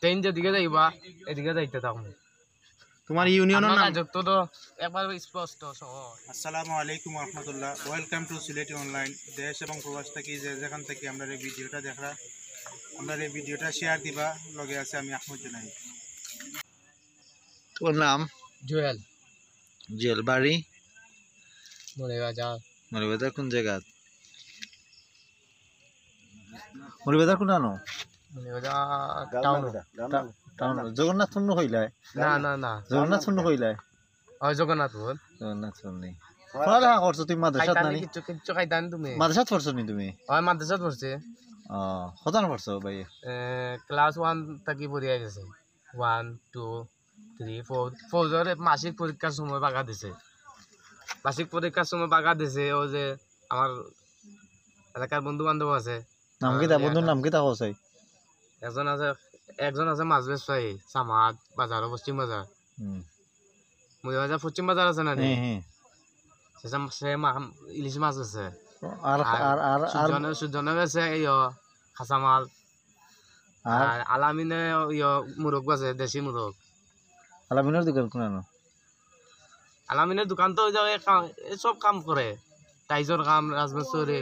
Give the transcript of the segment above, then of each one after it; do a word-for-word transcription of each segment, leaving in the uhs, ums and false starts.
ট্রেন যেদিকে যাইবা, এদিকে যাইতে থাকবো। তোমার ইউনিয়নের আপনার নাম? রাজত্ব তো একবার স্পষ্ট সহজ। আসসালামু আলাইকুম রহমতুল্লাহ। ওয়েলকাম টু সিলেটি অনলাইন। দেশ এবং প্রবাস থাকি যে যেখান থাকি আমরার এই ভিডিওটা দেখরা, আমরার এই ভিডিওটা শেয়ার দিবা। লগে আছে আমি আহমদ জুনাইদ। তোমার নাম? জুয়েল। জুয়েল, বাড়ি? মৌলভীবাজার। মৌলভীবাজার কোন জায়গা? মৌলভীবাজার কোন আনো? মৌলভীবাজার টাউন। টাউন। জগন্নাথ পূর্ণ হইলায়? না, না, না। জগন্নাথ পূর্ণ হইলায়? ওই জগন্নাথপুর। জগন্নাথ পূর্ণ। পড়ালেখা করছো তুমি মাদ্রাসাত খাইতাম নানি? কিচ্ছু, কিচ্ছু খাইতাম তুমি। মাদ্রাসাত পড়ছো নি তুমি? ওই মাদ্রাসাত পড়ছি। ও, কত আনো পড়ছো ভাই? ক্লাস ওয়ান থাকি পড়িয়া গেছে। One, two, three, four. Four ধরে মাসিক পরীক্ষার সময় বাগা দিছে। মাসিক পরীক্ষার সময় বাগা দিছে। ও যে আমার এলাকার বন্ধু বান্ধব আছে। নাম কিতা? বন্ধুর নাম কিতা কও চাই? একজন আছে, একজন আছে মাছ ব্যবসায়ী, সামাদ বাজার, পশ্চিম বাজার। হুম। মৌলভীবাজার পশ্চিম বাজার আছে না নি? হ্যাঁ, হ্যাঁ। সে সাম-, সে মা-, ইলিশ মাছ আছে। আর, আর, আর, আর, আর, সুজনে, সুজনে বেচে ইয়ো, কাঁচামাল। আর? আর আলামিনে ইয়ো, মুরগ বেচে, দেশি মুরগ। আলামিনের দোকান কোন আনো? আলামিনের দোকান তো ওই যে কাম, এ সব কাম করে। টাইজর কাম, রাজমিস্ত্রি,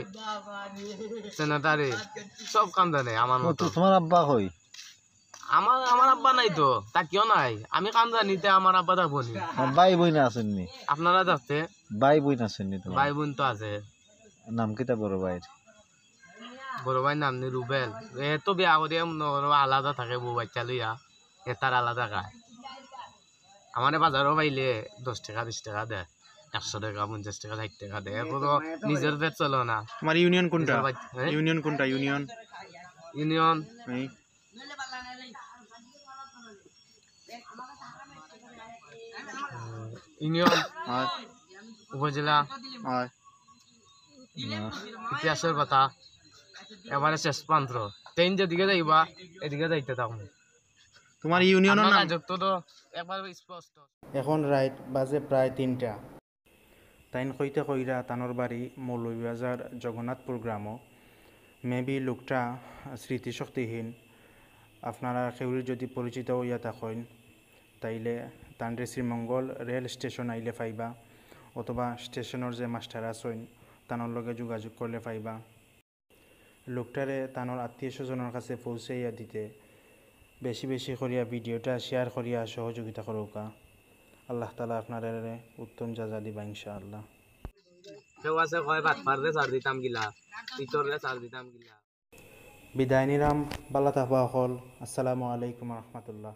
সেনেটারি, সব কাম জানে আমার ও, মতো। তো তোমার আব্বা কই? আমার, আমার আব্বা নাই তো, থাকিও নাই। আমি কাম জানি, তে আমার আব্বা থাকবো নি। আমার ভাই বইন আছইন নি? আপনারা থাকতে ভাই বইন আছইন নি তোমার? ভাই বোন তো আছে। নাম কিতা বড় ভাইর? বড় ভাইর নাম নি রুবেল। এ তো বিয়া করিয়া মনে করো আলাদা থাকে, বউ বাচ্চা লইয়া। এ তার আলাদা খায়। আমারে বাজারও পাইলে দশ টাকা, বিশ টাকা দেয়, একশো টাকা, পঞ্চাশ টাকা, ষাট টাকা দেয়। এরপরও নিজের পেট চলে না। তোমার ইউনিয়ন কোনটা? নিজের বাচ্চা, হ্যাঁ? ইউনিয়ন কোনটা? ইউনিয়ন? ইউনিয়ন। এই? ইউনিয়ন, আর? উপজেলা, আর? ইতিহাসের কথা, এবারে শেষ প্রান্ত। ট্রেন যেদিকে যাইবা, এদিকে যাইতে থাকবো। তোমার ইউনিয়নের আপনার নাম? রাজত্ব তো একবার স্পষ্ট। এখন রাইত বাজে প্রায় তিনটা। তাইন কইতে কইরা তানর বাড়ি মৌলভীবাজার জগন্নাথপুর গ্রামো। মেবি লোকটা স্মৃতিশক্তিহীন। আপনারা কেউরি যদি পরিচিত অইয়া থাকইন, তাইলে তানরে শ্রীমঙ্গল রেল স্টেশন আইলে পাইবা, অথবা স্টেশনর যে মাস্টার আছইন, তানর লগে যোগাযোগ করলে পাইবা। লোকটারে তানর আত্মীয় স্বজনর কাছে পৌঁছাইয়া দিতে বেশি বেশি করিয়া ভিডিওটা শেয়ার করিয়া সহযোগিতা করউক্কা। আল্লাহ তাআলা আপনারারে উত্তম জাযা দিবা ইনশাআল্লাহ। কেউ আছে কয়, বাটপাররে ছাড় দিতাম গিলা, ইতররে ছাড় দিতাম গিলা। বিদায় নিলাম, ভালা থাকবা অকল। আসসালামু আলাইকুম রহমতুল্লাহ।